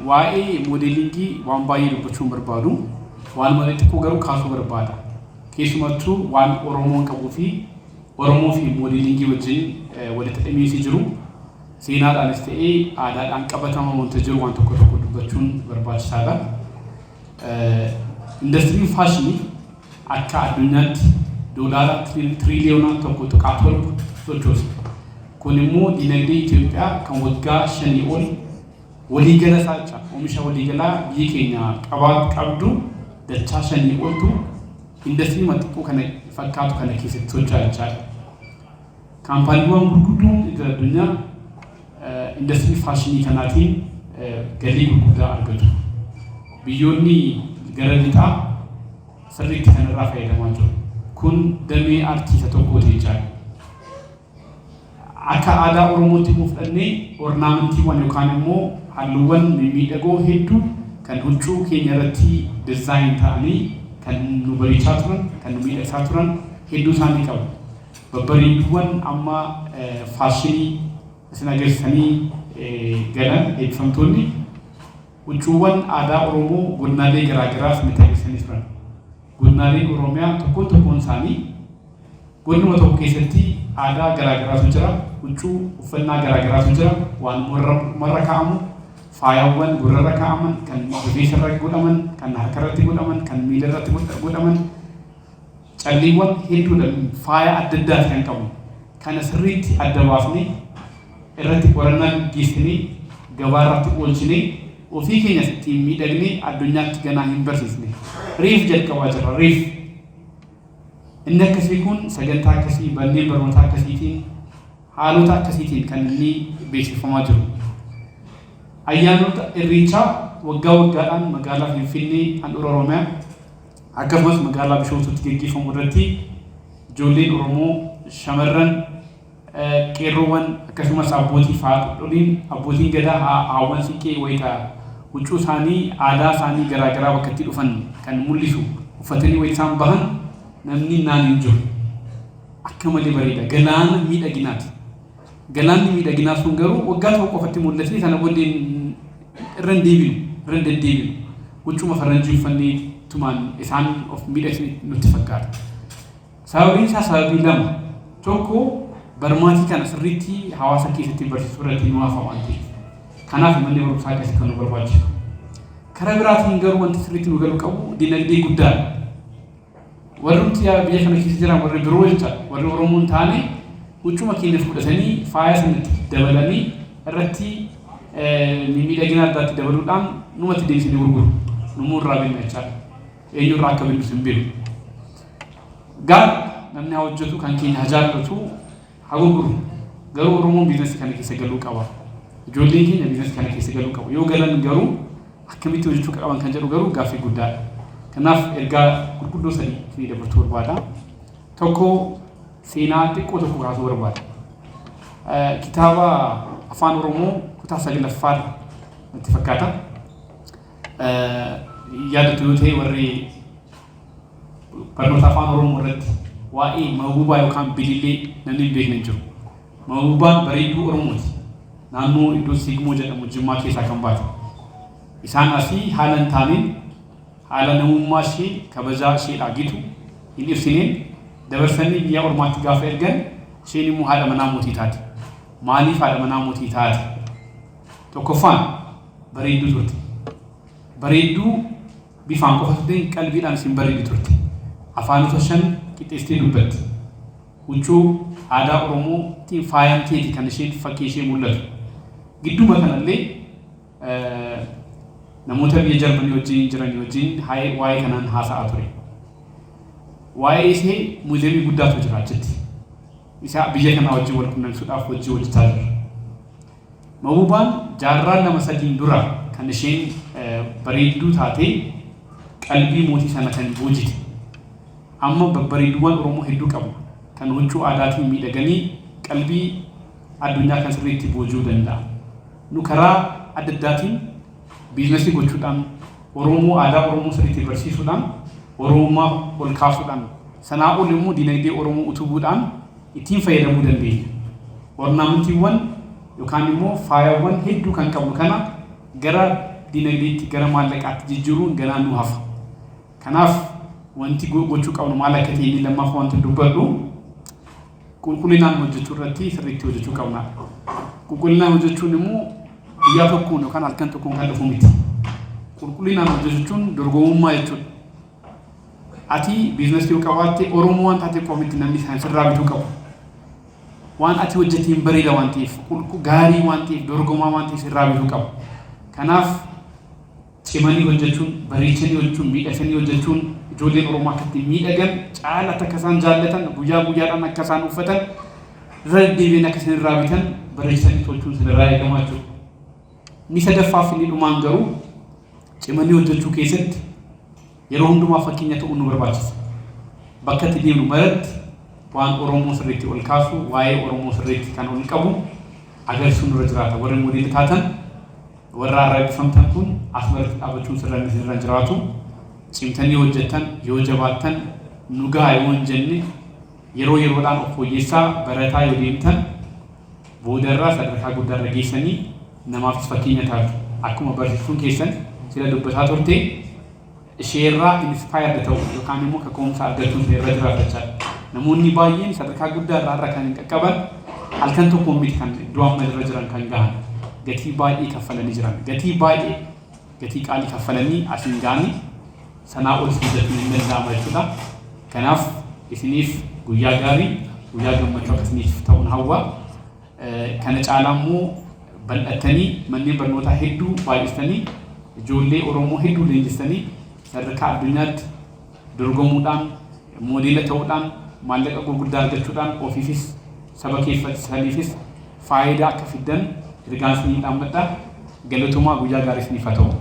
Waa'ee modelingii waan baay'ee dubbachuu hin barbaadu. Waan malee xiqqoo garuu kaasuu barbaada. Keessumattuu waan Oromoon qabuu fi Oromoo fi modelingii wajjin walitti hidhamiinsi jiru seenaadhaanis ta'ee aadaadhaan qabatama wanta jiru waan tokko tokko dubbachuun barbaachisaadha. Indastiriin faashinii akka addunyaatti doolaara tiriliyoona 1.7 sochoosa. Kun immoo dinagdee Itoophiyaa kan waggaa 5 ol waliigala isaa jecha oomisha waliigalaa biyyi keenya qabdu dachaa 5 oltu indastirii xiqqoo kana fakkaatu kana keessatti socho'a jechaadha. Kaampaaniiwwan gurguddoon idil addunyaa indastirii faashinii kanaatiin galii gurguddaa argatu. Biyyoonni gara lixaa sirriitti kanarraa fayyadamaa jiru. Kun damee aartii isa tokkooti jechaadha. Akka aadaa Oromootti immoo fudhannee ornaamentiiwwan yookaan immoo halluuwwan mimmiidhagoo hedduu kan huccuu keenya irratti design ta'anii kan nu bareechaa turan, kan nu miidhagsaa turan hedduu isaanii qabu. Babbareedduuwwan amma faashinii isin agarsiisanii galan eebbifamtoonni huccuuwwan aadaa Oromoo godinaalee garaagaraa isinitti agarsiisanii turan. Godinaaleen Oromiyaa tokkoon tokkoon isaanii godinuma tokko keessatti aadaa garaagaraatu jira, huccuu uffannaa garaagaraatu jira, waan mormarra kaa'amu, faayawwan gurrarra kaa'aman, kan rifeensarra godhaman, kan harkarratti godhaman, kan miilarratti godhaman, calleewwan hedduudha, faaya adda addaati kan qabu. Kana sirriitti adda baafnee irratti qorannaa gaggeessinee gabaa irratti oolchinee ofii keenyas ittiin miidhagnee addunyaatti ganaa hin barsiisne. Reef jalqabaa jirra, reef. Inni akkasii kun sagantaa akkasii, manneen barnootaa akkasiitiin, haalota akkasiitiin kan inni beeksifamaa jiru. Ayyaanota Irreechaa waggaa waggaadhaan magaalaa Finfinnee handhuura Oromiyaa akkasumas magaalaa Bishooftuutti gaggeeffamu irratti ijoolleen Oromoo, shamarran, qeerroowwan akkasumas abbootii fi haadholiin, abbootiin gadaa, haawwan siinqee wayita huccuu isaanii aadaa isaanii garaagaraa bakka itti dhufan kan mul'isu uffatanii wayita isaan bahan namni naan hin jiru. Akka malee bareeda. Galaana miidhaginaati. Galaanni miidhaginaa sun garuu waggaa tokko qofatti mul'atee sana booddee irra hin deebinu, irra hin deddeebinu. Huccuma faranjii uffannee tumaan isaan of miidhagsne nutti fakkaata. Sababiin isaa sababii lama. Tokko, barmaatii kana sirriitti hawaasa keessatti barsiisuu irratti nu hafa waan ta'eef. Kanaaf manni barumsaa akkasii kan nu barbaachisu. Karaa biraatiin garuu wanti sirriitti nu galuu qabu dinagdee guddaadha. Warri nuti biyya kana keessa jiran warri biroo jecha warri Oromoo hin taane huccuma keenya fudhatanii faaya sanatti dabalanii irratti miidhagina addaatti dabaluudhaan numatti deebisanii gurguru. Numuu irraa binna jechaadha. Eenyurraa akka binnus hin beeku. Gaar namni haa hojjetu, kan keenya haa jaallatu, haa gurguru. Garuu Oromoon biizinasii kana keessa galuu qaba. Ijoolleen keenya biizinasii kana keessa galuu qabu. Yoo galan garuu akkamitti hojjechuu qaban kan jedhu garuu gaaffii guddaadha. Kanaaf ergaa gurguddoo sadii isinii dabarsuu barbaada. Tokko, seenaa xiqqoo tokko kaasuu barbaada. Kitaaba afaan Oromoo kutaa 9ffaadha natti fakkaata. Yaadatu yoo ta'e warri barnoota afaan Oromoo irratti waa'ee Mawuubaa yookaan Bilillee namni hin beekne hin jiru. Mawuubaan bareedduu Oromooti. Naannoo iddoo Siigmoo jedhamu Jimmaa keessaa kan baate. Isaan asii haala hin taaneen, haala namummaa ishee kabajaa isheedhaa gitu hin ibsineen dabarsanii biyya ormaatti gaafa ergan isheen immoo haadha manaa mootii taate. Maaliif haadha manaa mootii taate? Tokkoffaan, bareedduu turte. Bareedduu bifaan qofa turte, qalbiidhaan isin bareeddi turte. Afaanota 5 qixxeessitee dubbatti. Huccuu aadaa Oromootiin faayamteeti kan isheen fakkii ishee mul'atu. Gidduma kanallee namoota biyya Jarmanii wajjin jiran wajjin waa'ee kanaan haasa'aa ture. Waa'ee ishee muuziyeemii guddaatu jira achitti. Isa biyya kanaa wajjin wal qunnamsiisuudhaaf hojii hojjetaa jira. Mawuubaan jaarraa lama sadiin dura kan isheen bareedduu taatee qalbii mootii sana kan boojite. Amma babbareedduuwwan Oromoo hedduu qabu kan huccuu aadaatiin miidhaganii qalbii addunyaa kan sirriitti booji'uu danda'a. Nu karaa adda addaatiin biizinasii gochuudhaan, Oromoo aadaa Oromoo sirriitti barsiisuudhaan, Oromummaa ol kaasuudhaan, sanaa ol immoo dinagdee Oromoo utubuudhaan ittiin fayyadamuu dandeenya. Ornaamentiiwwan yookaan immoo faayawwan hedduu kan qabnu kana gara dinagdeetti, gara maallaqaatti jijjiiruun ganaa nu hafa. Kanaaf wanti gochuu qabnu maal akka ta'e, inni lammaffaa wanti dubbadhu, qulqullinaan hojjechuu irratti sirriitti hojjechuu qabna. Qulqullinaan hojjechuun immoo guyyaa tokkoon yookaan halkan tokkoon kan dhufu miti. Qulqullinaan hojjechuun dorgomummaa jechuudha. Ati biizinasii yoo qabaatte, Oromoo waan taate qofa miti namni isaan sirraa bituu qabu. Waan ati hojjeteen bareeda waan ta'eef, gaarii waan ta'eef, dorgomaa waan ta'eef sirraa bituu qabu. Kanaaf cimanii hojjechuun, bareechanii hojjechuun, miidhagsanii hojjechuun, ijoolleen Oromoo akka ittiin miidhagan, caalatti akka isaan jaallatan, guyyaa guyyaadhaan akka isaan uffatan, irra deddeebiin akka isaan irraa bitan bareechanii tolchuun sirraa eegamaa jechuudha. Inni sadaffaaf inni dhumaan garuu, cimanii hojjechuu keessatti yeroo hundumaa fakkeenya ta'uun nu barbaachisa. Bakka itti deemnu maratti waan Oromoo sirriitti ol kaasu, waa'ee Oromoo sirriitti kan ol qabu agarsiisuun nurra jiraata. Warri moodeela taatan, warra har'a eebbifamtan kun as biratti dhaabbachuun sirra irra jiraatu. Cimtanii hojjettan yoo jabaattan, nu gaha yoo hin jenne, yeroo yeroodhaan of fooyyessaa barataa yoo deemtan, boodarraa sadarkaa guddaarra geessanii namaafis fakkeenya taatu. Akkuma barsiistuun keessan sila dubbataa turte, isheerraa inspired ta'u yookaan immoo kaka'umsa argachuun irra jiraata jechaadha. Namoonni baay'een sadarkaa guddaa irraa irra kan qaqqaban halkan tokkoon miti. Kan iddoo amma irra jiran kan gahan gatii baay'ee kaffalanii jiran. Gatii baay'ee, gatii qaalii kaffalanii asiin gahanii sanaa ol hojjechuun hin danda'ama jechuudha. Kanaaf isiniif guyyaa gaarii, guyyaa gammachuu akkasiniif ta'uun hawwa. Kana caalaa immoo bal'attanii manneen barnootaa hedduu baay'istanii, ijoollee Oromoo hedduu leenjistanii, sadarkaa addunyaatti dorgomuudhaan, moodeela ta'uudhaan, maallaqa gurguddaa argachuudhaan ofiifis saba keessaniifis faayidaa akka fiddan ergaan isinii dhaammadha. Galatoomaa, guyyaa gaarii isiniif haa ta'u.